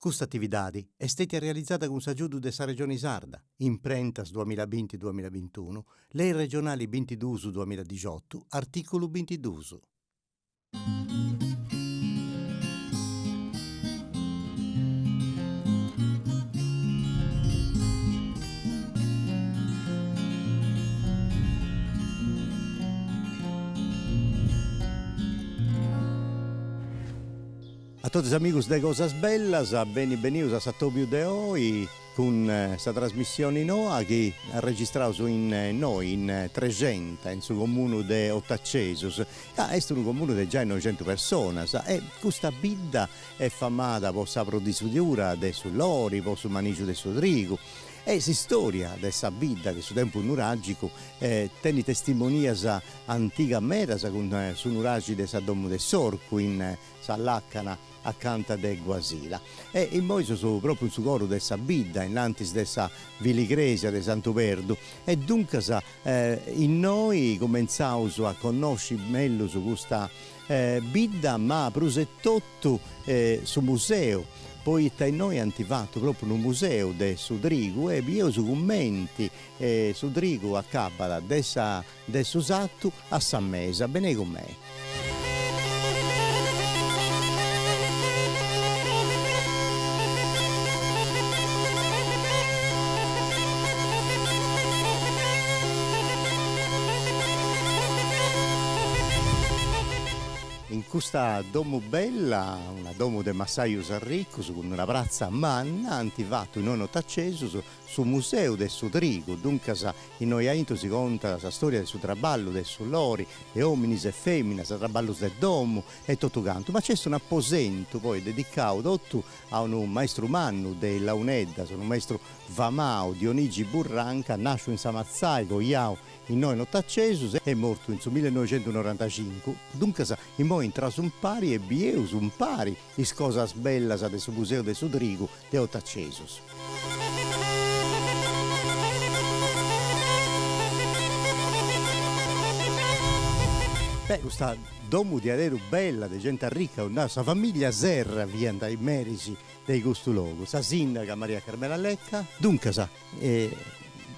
Custa atividadi est stètia realizada cun s'agiudu de sa Regioni Sarda, Imprentas duamillabinti duamillabintunu, Lei regionali bintiduus duamilladixotu, artìculu bintiduus. A totus is amigus de Cosas Bellas, beni benius a s'atobiu de oi cun sa trasmissioni noa chi arregistraus innoi in Trexenta, in su comunu de Otacesus, ca est unu comunu de giai noixentus personas e custa bidda est famada po sa produsidura de su lori, po su manixu de su trigu e s'istoria de sa bidda de su tempus nuragicu tenit testimonias antigas medas cun su nuraxi de sa domu de s'Orcu in sa làcana acanta de Guasila. E immoi seus pròpriu in su coru de sa bidda, innantis de sa filigresia de Santu Perdu, e duncas innoi cumentzaus a connosci mellus custa bidda ma prus e totu su museu, poita innoi ant fatu pròpriu unu museu de su trigu e bieus cumenti su trigu acabat de sa De su satu a sa mesa, benei cun mei. In custa domu bella, una domu de massajus arricus cun una pratza manna, ant fatu innoi in Otacesus su museu de su trigu, duncas innoi aintru si contat sa storia de su traballu de su lori, de ominis e feminas, traballus de domu e totu cantu, ma nc'est un'aposentu poi dedicau totu a unu maistru mannu de is launeddas, unu maistru famau, Dionigi Burranca, nasciu in Samatzai, coiau innoi in Otacesus e mortu in su millenoixentunorantacincu, duncas immoi intraus impari e bieus impari is cosas bellas de su museu de su trigu de Otacesus. Beh, custa domu diaderu bella, de genti arricca, sa familia Serra fiant is meris de custu logu, sa sindaga Maria Carmela Lecca, duncas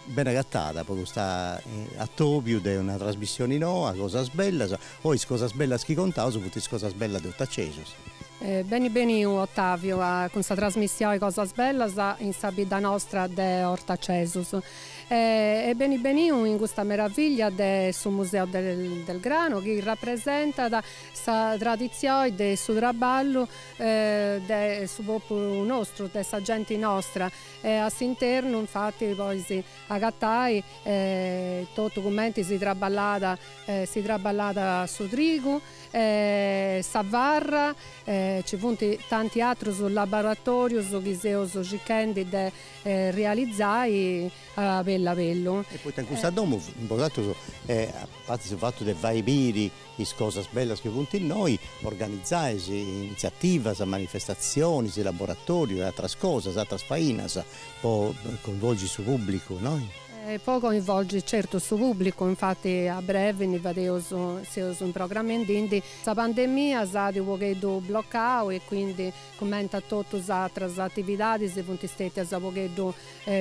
bene agatada po custa atobiu de una trasmissioni noa, cosas bellas, oi is cosas bellas chi contaus funt is cosas bellas de Otacesus. Beni beniu Ottavio cun sa trasmissioni Cosas Bellas in sa bidda nostra de Ortacesus e beni beniu in custa meraviglia de su Museo del Grano chi rapresentat sa traditzioni de su traballu de su populu nostru, de sa genti nostra e a s'internu infati pois agatai totu cumenti si traballat si traballat su trigu Sa farra, ci funt tanti atrus laboratorius chi seus circhendi de realizai a bellu a bellu. E poita in custa domu bosatrus, a parti su fatu de fai biri is cosas bellas chi funt innoi, organizais initziativas, manifestatzionis, laboratorius e atras cosas, atras fainas po coinvolgi su pubblicu, no? Po coinvolgi certu su pubblicu, infati a brevi ndi fadeus, seus in programendindi, sa pandemia s'at u' pogheddu blocau e quindi cumenti a totus is atras atividadis funt stetias u' pogheddu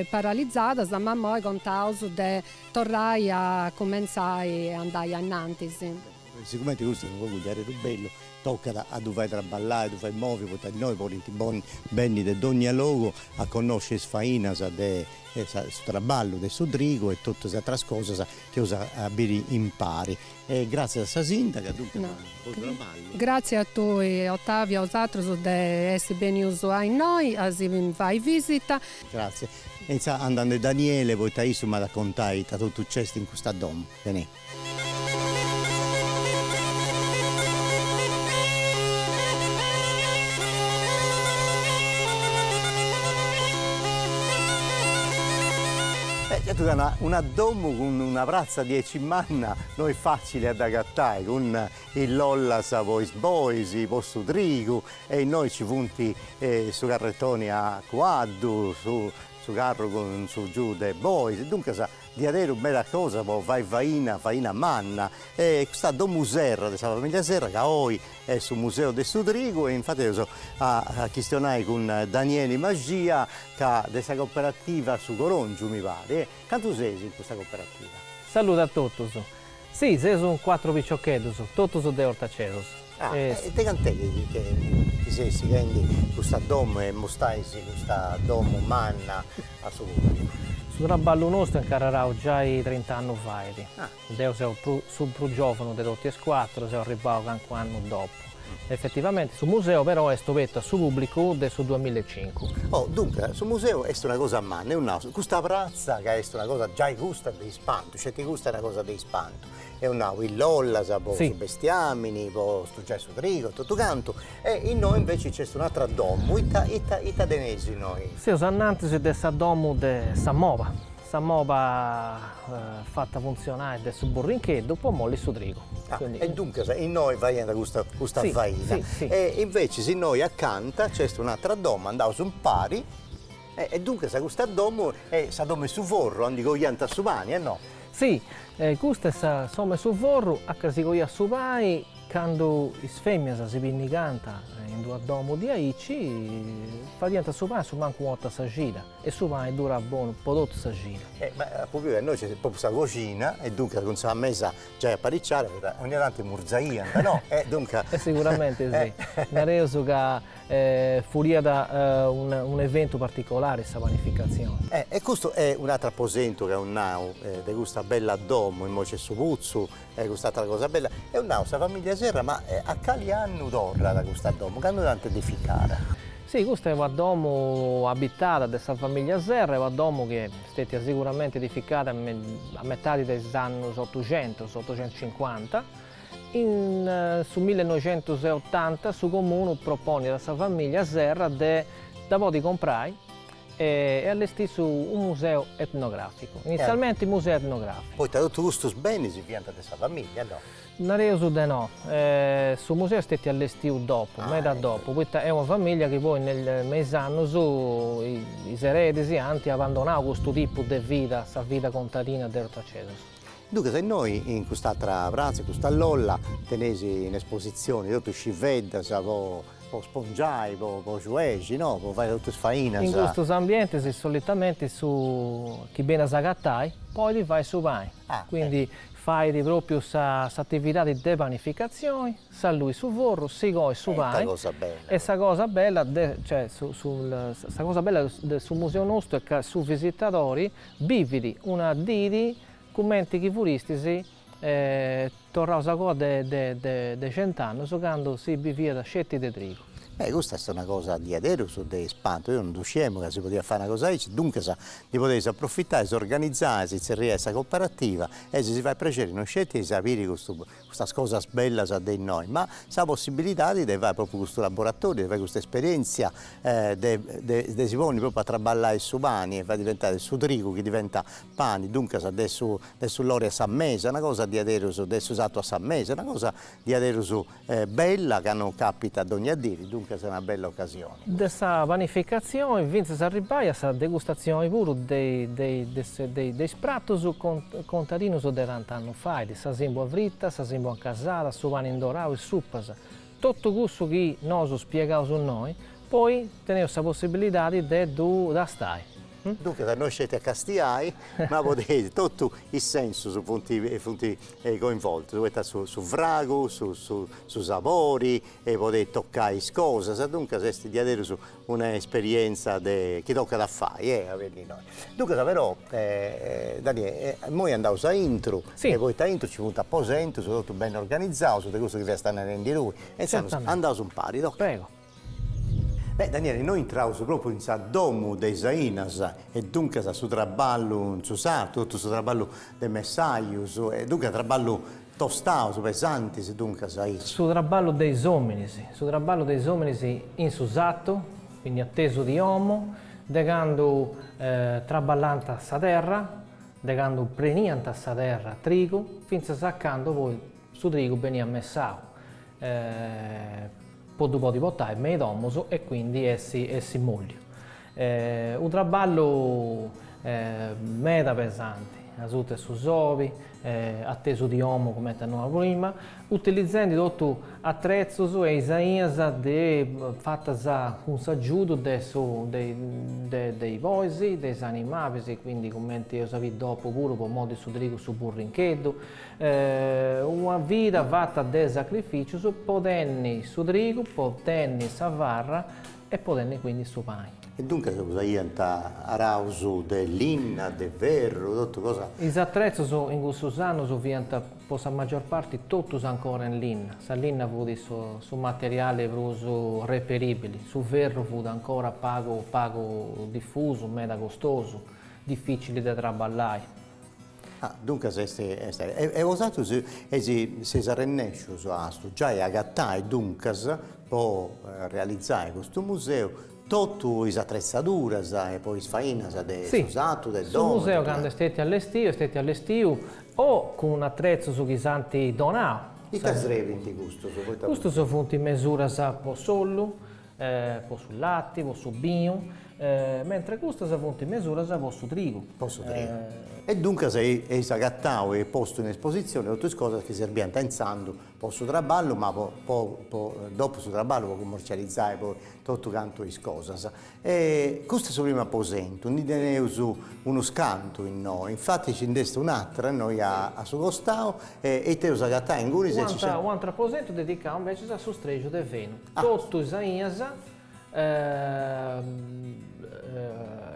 paralizadas, ma immoi contaus de torrai a cumentzai e andai ainnantis. Sigumenti custu est unu logu diaderu bellu, tocat a ddu fai traballai, a ddu fai movi, poita innoi podint benni de dogna logu a connosci is fainas de su traballu de su trigu e totus is atras cosas chi eus a biri impari. E gràtzias a sa sindaga, duncas, bonu traballu. Gràtzias a tui Ottavio, a osatrus de essi benius a innoi a si fai visita. Gràtzias. E intzà andu ande Daniele poita issu m'at a contai ita totu nc'est in custa domu. Beni. Certu ca una domu cun una pratza diaici manna no est facili a dd'agatai, cun is lollas po is bois, po su trigu e innoi ci funt su carretoni a cuaddu, su carru cun su giuu de bois, duncas. diaderus meda cosa po fai faina, faina manna e custa domu Serra de sa familia Serra ca oi est su museu de su trigu e infati eus a chistionai cun Danieli Maxia ca de sa cooperativa Su Corongiu mi parit. Cantu seis in custa cooperativa? Salude a totus. Si, seus in cuatru piciocheddus, totus de Ortacesus. Ah, e de cant'est chi seis sighendi custa domu e mostais custa domu manna a su pubblicu? Su traballu nostru est incarrerau giai trint'annus fait. Deu seu su prus giovanu de totu is cuatru, seu arribbau cancu annu dopu. Efetivamenti su museu però est obertu a su pubblicu de su duamillaecincu. Oh, duncas, su museu est una cosa manna, eus nau, custa pratza ca est una cosa giai custa de ispantu, sceti custa est una cosa de ispantu, eus nau is lollas po su bestiamini, po stugiai su trigu e totu cantu, e innoi inveci nc'est un'atra domu, ita ita ita teneis innoi? Seus anantis de sa domu de sa moba, Sa moba fata funtzionai de su burrincheddu po molli su trigu. Ah, e duncas innoi faiant custa custa faina. Sì, sì. E invecis innoi acanta nc'est un'atra domu, andaus impari, e duncas custa domu est sa domu 'e su forru, aundi coiant su pani, e no? Sì, custa est sa 'omu 'e su forru a ca si coiat su pani Candu is feminas si pinnigànt in d'una domu diaici, fadiant su pani a su mancu una 'orta a sa cida e su pani durat bonu po totu sa cida. Ma apu biu ca innoi nc'est propriu sa coxina e duncas cun sa mesa giai apariciada, poita 'onnia tanti murzaiant, no? E duncas. E siguramenti si. Nareus ca furiat un'eventu particolari sa panificatzioni. E custu est un'atru aposentu ca eus nau de custa bella domu, immoi nc'est su putzu E cust'atra cosa bella, eus nau sa familia Serra, ma a cali annu torrat custa domu, candu dd'ant edificada? Si, custa est una domu abitada de sa familia Serra, est una domu chi est stetia siguramenti edificada a metadi de is annus otuxentus, otuxentuscincuanta. In su millinoixentus e otanta su comunu proponit a sa familia Serra de dda podi comprai e allestì su unu museu etnogràficu, initzialmenti museu etnogràficu. Poita totu custus benis fiant de sa famìllia, no? Nareus de no, su museu est stetiu allestiu dopu, meda dopu, poita est una famìllia chi poi me is annus is eredis ant abandonau custu tipu de vida, sa vida contadina de Ortacesus. Duncas innoi in cust'atra pratza, in custa lolla, teneis in espositzioni totu is sciveddas po Po spongiai, po suexi, no? Po fai totu is fainas. In custus ambientis solitamenti su chi benit a s'agatai podit fai su pani, quindi fait propriu s'atividadi de panificatzioni, s'alluit su forru, si coit su pani e sa cosa bella de, cioè su sa cosa bella de su museu nostu est ca su visitadori bivit una dì cumenti chi furistis Torraus a coa de cent'annus candu si biviat sceti de trigu. Beh, custa est una cosa diaderus de ispantu, deu non ddu sciemu ca si podiat fai una cosa aici, duncas ndi podeis aprofitai, s'organizai, si tzerriais sa cooperativa e si si fait prexeri non sceti eis a biri custu custas cosas bellas de innoi, ma sa possibilidadi de fai propriu custu laboratoriu, de fai custa esperientzia de de si ponni propriu a traballai su pani e fai diventai su trigu chi diventat pani, duncas de su de su lori a sa mesa, una cosa diaderus de su satu a sa mesa, una cosa diaderus bella ca non capitat dogna diri, duncas est una bella ocasioni. De sa panificatzioni fintzas a arribbai a sa degustatzioni puru de de is pratus contadinus de tant'annus fait, sa sìmbua frita, sa sìmbua incasada, su pani indorau, is supas, totu cussu chi nosu spiegaus innoi, poi teneus sa possibilidadi de ddu tastai. Duncas no sceti a castiai, ma podeis, totu is sensus funt funt coinvoltus, poita su su fragu, su su su sabori, e podeis tocai is cosas, duncas est diaderus una esperienza de chi tocat a fai, e a benni innoi. Duncas però, Daniele, immoi andaus aintru, e poita aintru nci funt aposentus totu beni organizaus, de cussu chi fiast narendi tui, e intzandus andaus impari, toca. Prego. Beh Daniele, innoi intraus propriu in sa domu de is ainas e duncas su traballu in su sartu, totu su traballu de messajus e duncas traballu tostaus, pesantis duncas aici. Su traballu de is ominis, su traballu de is ominis in su satu, quindi atesu di 'omu, de candu traballànt sa terra, de candu preniant sa terra a trigu, fintzas a candu poi su trigu beniat messau po ddu podi portai me i domus e quindi essi essi mòlliu. Unu traballu meda pesanti. asuta 'e su sobi, atesu di 'omu cumenti nau prima, utilizendi totu atretzus e is ainas de fatas cun s'agiudu de su de de is bois, de is animabis, quindi cumenti eus a biri dopu puru po moddi su trigu su burrincheddu, una vida fata de sacrificius po tenni su trigu, po tenni sa farra e po tenni quindi su pani. E duncas usaiant araus de linna, de ferru, totu cosa. Is atretzos in cussus annus fiant po sa maggior parti totus ancora in linna, sa linna fut su su materiali prus reperibili, su ferru fut ancora pagu pagu difusu, meda costosu, dificili de traballai. Ah, duncas est est e bosatrus eis seis arrennescius a giai agatai duncas po realizai custu museu totu is atretzaduras e po is fainas de su satu, de domu. Su museu candu est stetiu allestiu est stetiu allestiu o cun atretzus chi s'ant donau. Ita srebint custus? Custus funt mesuras po s'ollu, po su lati, po su binu, mentre custas funt mesuras po su trigu. Po su trigu. E duncas eis agatau e postu in espositzioni totu is cosas chi serbiant intzandu po su traballu ma po po dopu su traballu po cummercializai poi totu cantu is cosas. E custu est su primu aposentu, ndi teneus unus cantu innoi, infati nci nd'est un'atera innoi a su costau e ita eus agatai ingunis e nci U'atru aposentu dedicau invecias a su strexu de fenu. Totu is ainas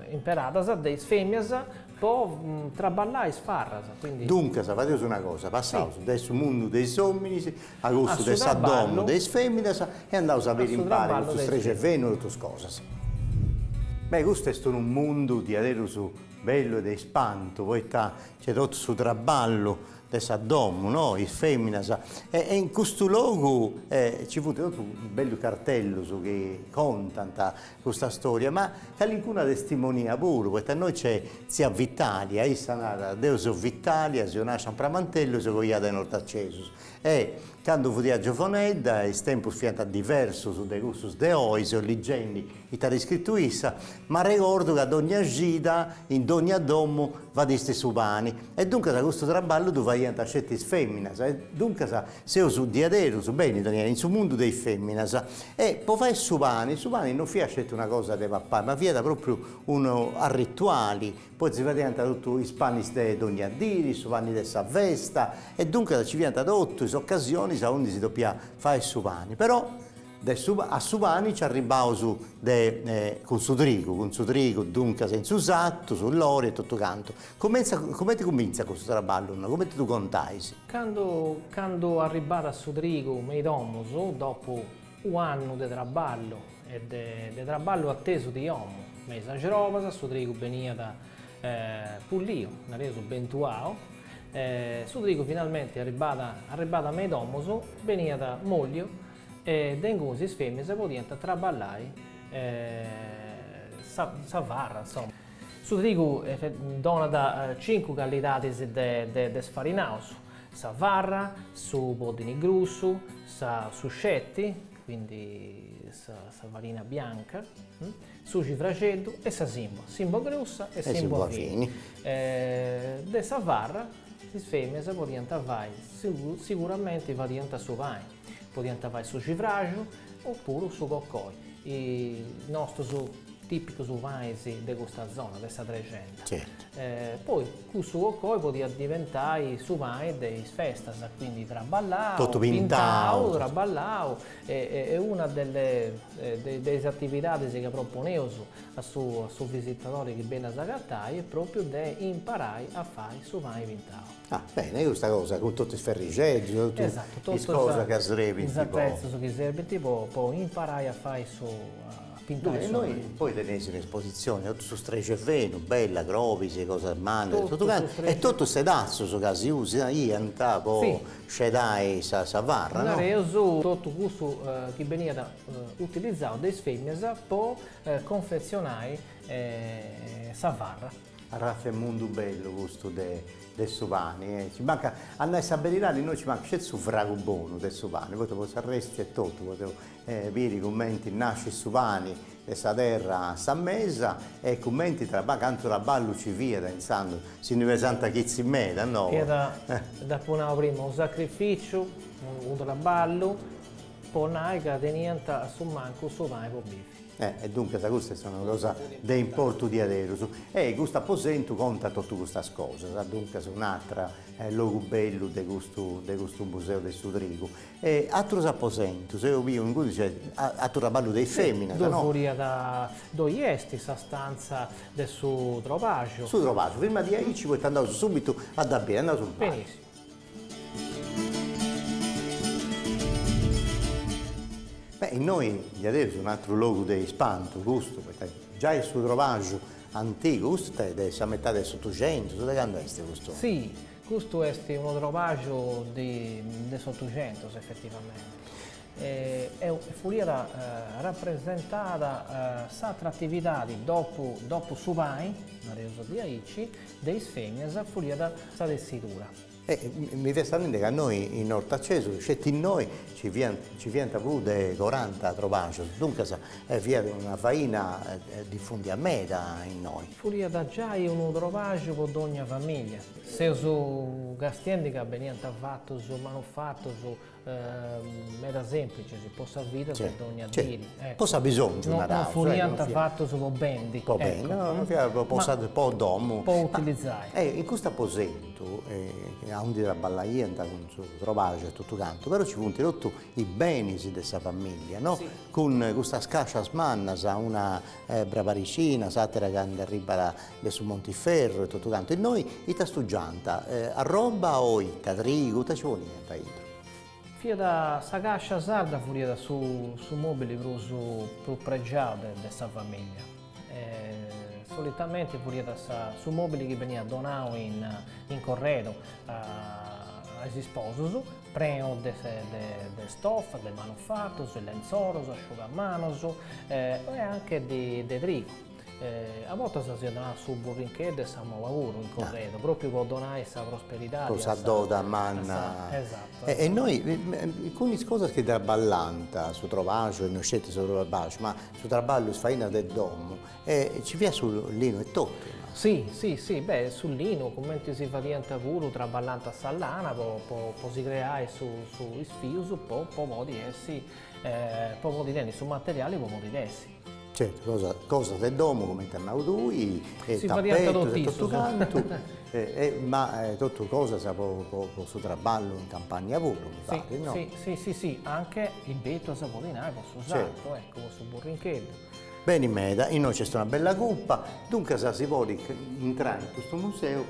imperadas de is femias po traballai is farras, quindi. Duncas fadeus una cosa, passaus de su mundu de is ominis a cussu de sa domu de is feminas e andaus a biri impari custu strexu 'e fenu e totu is cosas. Beh custu est unu mundu diaderus bellu e de ispantu, poita nc'est totu su traballu de sa domu, no, is feminas, e in custu logu ci funt totu bellus cartellus chi contant custa storia, ma calincuna testimonia puru, poita innoi nc'est tzia Vitalia, issa narat, deu seu Vitalia, seu nascia in Pramantellu, seu coiada in Ortacesus, e candu fudia giovonedda is tempus fiant diversus de cussus de oi, seu ligendi ita at scritu issa, m'arregordu ca dogna cida in dogna domu fadistis su pani e duncas custu traballu ddu faiant sceti is feminas e duncas seus diaderus beni in su mundu de is feminas e po fai su pani, su pani non fiat sceti una cosa de papai ma fiat propriu unu arrituali, poi si fadiant totu is panis de dogna diri, su pani de sa festa e duncas ci fiant totu is ocasionis aundi si depiat fai su pani, però De su a su pani nci arribbaus de cun su trigu, cun su trigu duncas in su satu, su lori e totu cantu. Cumentza cumenti cumintzat custu traballu, cumenti ddu contais? Candu candu arribbat su trigu me is domus, dopu u' annu de traballu e de de traballu atesu di 'omu, me is axrobas, su trigu beniat pulliu, nareus bentuau, su trigu finalmenti arribbat arribbat me is domus, beniat mòlliu E de ingunis is feminas podiant traballai sa sa farra, insoma. Su trigu donat cincu callidadis de de sfarinaus, sa farra, su poddini grussu, sa su sceti, quindi sa sa farina bianca, su civraxeddu e sa sìmbua, sìmbua grussa e sìmbua fini. De sa farra is feminas podiant fai siguramenti fadiant su pani. Podiant fai su civraxu opuru su cocoi, is nostus tìpicus panis de custa zona, de sa Trexenta. Certu. Poi cussu cocoi podiat diventai su pani de is festas, quindi traballau, Totu pintau, traballau e una delle de is atividadis ca proponeus a su a su visitadori chi benit a s'agatai est propriu de imparai a fai su pani pintau. Ah, bene, custa cosa cun totu is ferrixeddus, totu is cosas ca srebint po. Is atrezus chi serbint po po imparai a fai su, a pintai su. Innoi poi teneis un'espositzioni, totu su strexu 'e fenu, bella, crobis, cosas mannas, totu cantu, e totu is sedatzus ca si usaiant po scedai sa sa farra, no? Nareus totu cussu chi beniat utilizau de is feminas po confezionai sa farra. Arratza 'e mundu bellu custu de de su pani, eh, ci mancat, a nai sa beridadi innoi ci mancat sceti su fragu bonu de su pani, poita po s'arrestu nc'est totu, podeus biri cumenti nascit su pani. de sa terra a sa mesa e cumenti traba cantu traballu ci fiat intzandus, si ndi pesant chitzi meda, no? Fiat, dd'apu nau prima, unu sacrificiu, unu traballu po nai ca teniant a su mancu su pani po bivi. E duncas custa est una cosa de importu diaderus. E custu aposentu contat totu custas cosas, duncas un'atra logu bellu de custu de custu museu de su trigu. E atrus aposentus, seu biu inguni nc'est atru traballu de is feminas, no? Ddoi furiat, ddoi est sa stanza de su trobaxu. Su trobaxu, firmadi aici poita andaus subitu a dda biri, andaus impari. Benissimu. Beh, innoi diaderus un'atru logu de ispantu custu, poita giai su trobaxu antigu, custu est de sa metadi de s'Otuxentus, de candu est custu? Si, custu est unu trobaxu de de s'Otuxentus efetivamenti e furiat rapresentada s'atra atividadi dopu dopu su pani, nareus diaici, de is feminas furiat sa tessidura. E mi fiast nende ca innoi in Ortacesus, sceti innoi, ci fiant ci fiant prus de coranta trobaxus, duncas fiat una faina difundia meda innoi. Furiat giai unu trobaxu po dogna familia. Seus castiendi ca beniant fatus manufatus meda semplicis po sa vida de dogna diri. Po s'abisongiu naraus. Non furiant fatus po bendi. Po bendi, no, no fiat po sa po domu. Po utilizai. E in custu aposentu, aundi traballaiant cun su trobaxu e totu cantu, però ci funt totu is benis de sa familia, no? Cun custas cascias mannas, una brabaricina, s'atera ca nd'arribat de su Montiferru e totu cantu. Innoi ita stugiant? Arroba o ita? Trigu? Ita ci poniant aintru? Fiat sa cascia sarda furiat su su mobili prus prus pregiau de de sa familia. Solitamenti furiat sa su mobili chi beniat donau in in corredo a is isposus, prenu de de stoffa, de manufatus, lentzoros, asciugamanos e anche de de trigu. A bortas si donat su burrincheddu e sa mola puru in corredo, propriu po donai sa prosperidadi. Po sa doda manna. Esatto. E innoi, cun is cosas chi traballant, su trobaxu e no sceti su trobaxu, ma su traballu, is fainas de domu, ci fiat su linu e totu. Si, si, si, beh, su linu, cumenti si fadiant puru, traballant sa lana po po si creai su su is fius po po podi essi, po podi tenni su materiali po podi tessi. Certu, cosa cosas de domu, cumenti as nau tui, e tapetus e totu cantu, ma totu cosas po po su traballu in campagna puru, mi parit, no? Si, si, si, si, anche is betulas po ddi nai po su sartu, ecco, po su burrincheddu. Beni meda, innoi nc'est una bella cupa, duncas si podit intrai in custu museu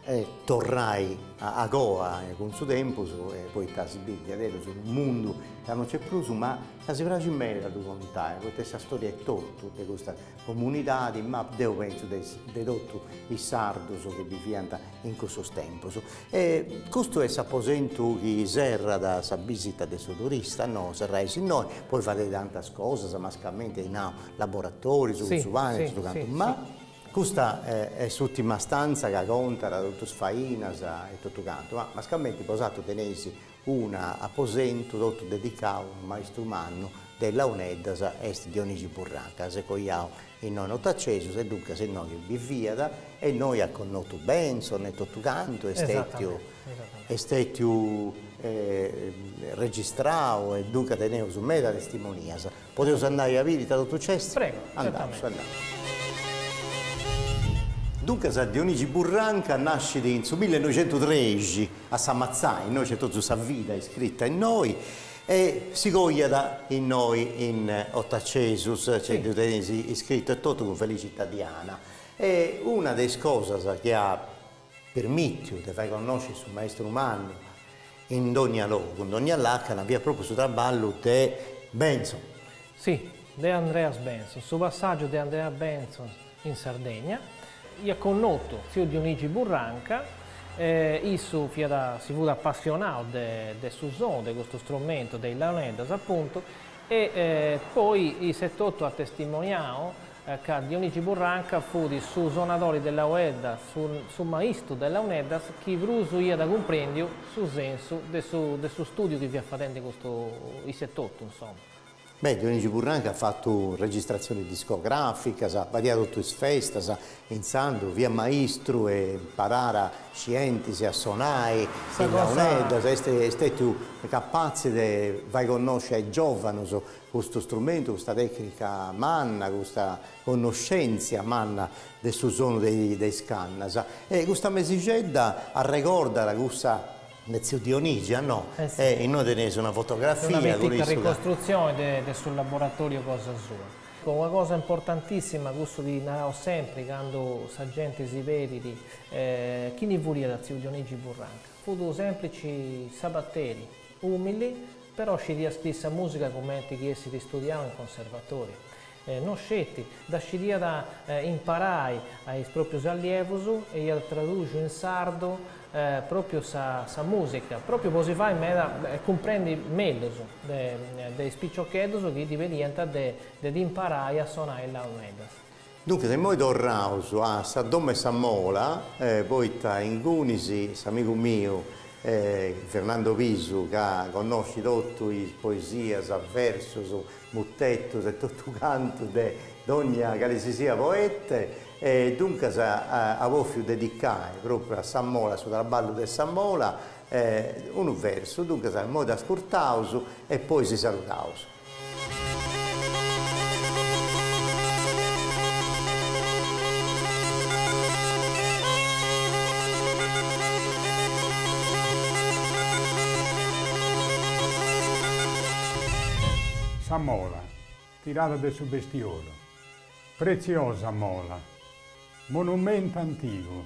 E torrai a coa cun su tempus, poita si bit diaderus unu mundu ca non nc'est prus, ma ca si praxit meda a ddu contai, poita est sa storia etotu de custa comunidadi, ma deu pentzu de de totu is sardus chi biviant in cussus tempus. E custu est s'aposentu chi serrat sa bisita de su turista, no? Serrais innoi, poi fadeis tantas cosas, mascamenti, eis nau, laboratorius, cun su pani e totu cantu, ma Custa est s'ùrtima stanza ca contat totu is fainas e totu cantu, ma mascamenti bosatrus teneis una aposentu totu dedicau a unu maistru mannu de launeddas, est Dionigi Burranca, ca s'est coiau innoi in Ortacesus e duncas innoi biviat e innoi at connotu Bentzon e totu cantu, est stètiu est stètiu registrau e duncas teneus meda testimonias. Podeus andai a biri ita totu nc'est? Prego, Andaus, andaus. Duncas Dionigi Burranca nascit in su millenoixentutrexi a Samatzai, innoi nc'est totu sa vida iscrita innoi, e si coiat innoi in Otacesus, nci ddu teneis iscritu e totu cun Felicita Diana. E una de is cosas chi at permìtiu de fai connosci su maistru mannu in dònnia logu, in dònnia làcana, fiat pròpriu su traballu de Bentzon. Si, de Andreas Bentzon. Su passàgiu de Andreas Bentzon in Sardegna. Iat connotu tziu Dionigi Burranca, e issu fiat, si fut apassionau de de su sonu de custu strumentu, de is launeddas apuntu, e poi isse etotu at testimoniau ca Dionigi Burranca fut su sonadori de launeddas, su maistu de launeddas chi prus iat cumprendiu su sensu de su de su studiu chi fiat fadendi custu isse etotu, insoma. Beh, Dionigi Burranca at fatu registratzionis discograficas, fadiat totu is festas, intzandus fiat maistru e imparat scientis a sonai is launeddas, est stetiu capatzi de fai connosci a is giovanus custu strumentu, custa tecnica manna, custa connoscèntzia manna de su sonu de is cannas. E custa mesixedda arregordat cussa de tziu Dionigi, a no? E innoi teneis una fotografia cun issu. Una pitica ricostrutzione de su laboratoriu cosa sua. Una cosa importantissima, cussu chi naraus sempri candu sa genti si pedit chini furiat tziu Dionigi Burranca, fut unu semplici sabateri, umili, però scidiat scriri sa musica cumenti chi essit studiau in conservatoriu. No sceti, dda scidiat imparai a is proprius allievus e iat traduxiu in sardu propriu sa musica, propriu po si fai meda cumprendi mellus de is piciocheddus chi ddi pediant de dd'imparai a sonai is launeddas. Duncas immoi torraus a sa domu 'e sa mola, poita ingunis s'amigu miu Fernando Pisu ca connoscit totu is poesias, versus, mutetus e totu cantu de dogna cali si siat poete e duncas at bòfiu dedicai propriu a sa mola, a su traballu de sa mola, unu versu, duncas immoi dd'ascurtaus e poi si saludaus. Sa mola, tirada de su bestiolu, pretziosa mola, monumentu antigu,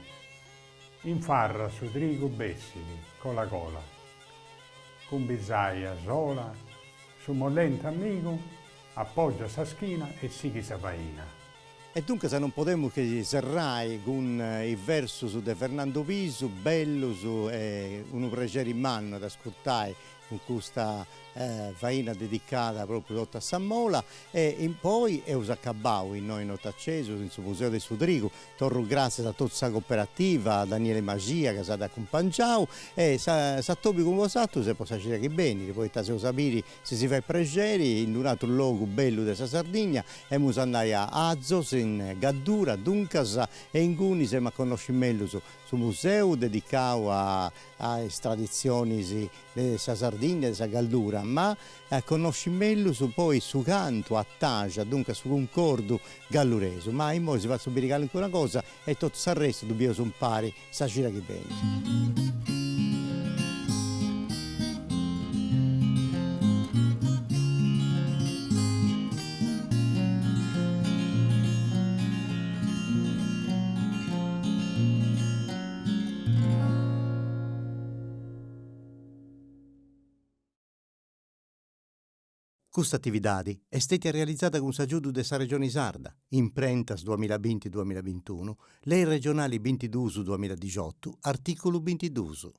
in farra su trigu bessit, cola cola. Cun bisaia sola, su molente amigu apògiat sa schina e sighit sa faina. E duncas non podemus che serrai cun is versus de Fernando Pisu, bellus e unu prexeri mannu ad ascurtai cun custa faina dedicada propriu totu a sa mola e in poi eus acabau innoi in Ortacesus in su Museu de su Trigu Torru gràtzias a totu sa cooperativa, a Daniele Maxia ca s'at acumpangiau e s'atobiu cun bosatrus est po sa cida chi benit, poita s'eus a biri si si fait prexeri in un'atru logu bellu de sa Sardigna, emus andai a Azos in Gaddura duncas e ingunis emu a connosci mellus su museu dedicau a is traditzionis de sa Sardigna e de sa Gallura, ma a connosci mellus poi su cantu a taja, duncas su cuncordu galluresu. Ma immoi si fatzu biri calincuna cosa e totu s'arrestu ddu bieus impari sa cida chi benit. Custa atividadi est stètia realizada cun s'agiudu de sa Regioni Sarda, Imprentas duamillabinti duamillabintunu, Lei regionali bintiduus duamilladixotu, artìculu bintiduus.